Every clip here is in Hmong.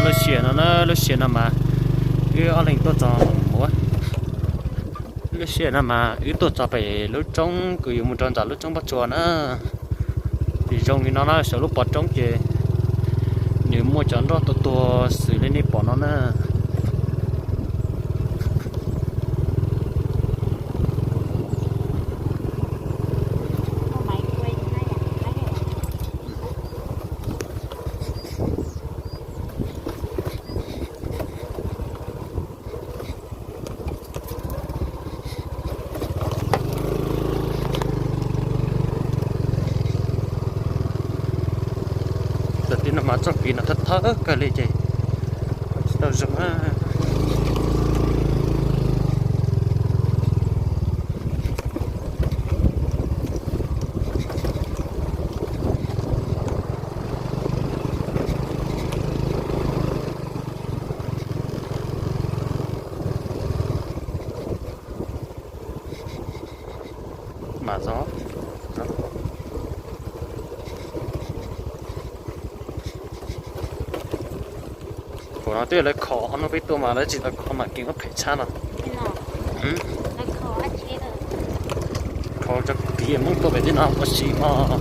Lub sij hawm no na, lub sij hawm no mas wb ob leeg tuaj txog mus, lub sij hawm no mas wb tuaj txog pem lub roob kws yuav mus rau ntawm lub roob Pob Tsuas na. Ces zoo li no na, saum lub pov roob ces nws muaj cov nroj tuag tuag xws li nej pom no na. Tam sim no mas txoj kev no thawj thawj kawg li ces tsis tau zoo na. Mas zov, kuv no twb yog lawv kho, ob hnub peb tuaj mas lawv tsis tau kho mas kev muab phem tshaj no. Kho cov kiv Hmoob tuaj pem teb no ua si mog.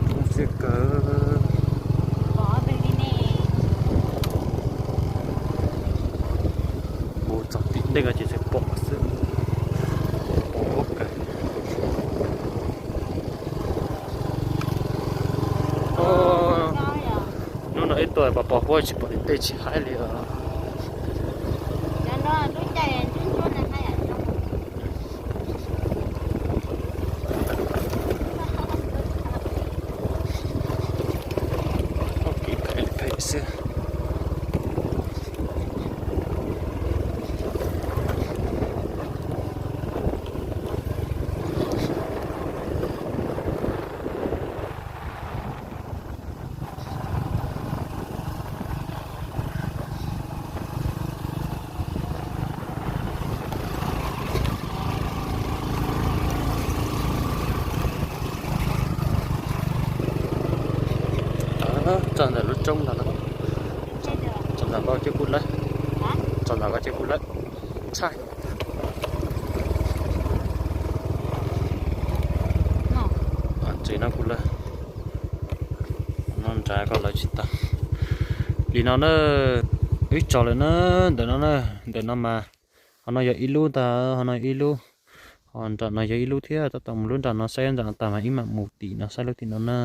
Koob siab kawg. Mus txog tim ntej ko ces tseem pom xwb, pom huab kawg. Hnub no ib tuaj pos pos huab tsis pom tim tej tsis haib li os. Kev phem phem xwb. Txog ntawm lub roob ntawd, txog ntawm ko ces kuj lawm, txog ntawm ko ces kuj lawm, tshaj. Tsev no kuj lawm, no nrad ko lawv tsis tau. Li no na, wb txog lawm na, ntawm no na, ntawm no mas, ho no yog ib lub ntag, ho no yog ib lub, ho nram no yog ib lub thiab, tab tom mus lub nram no saib nram no tag mas ib mam mus tim no saib lub tim no na.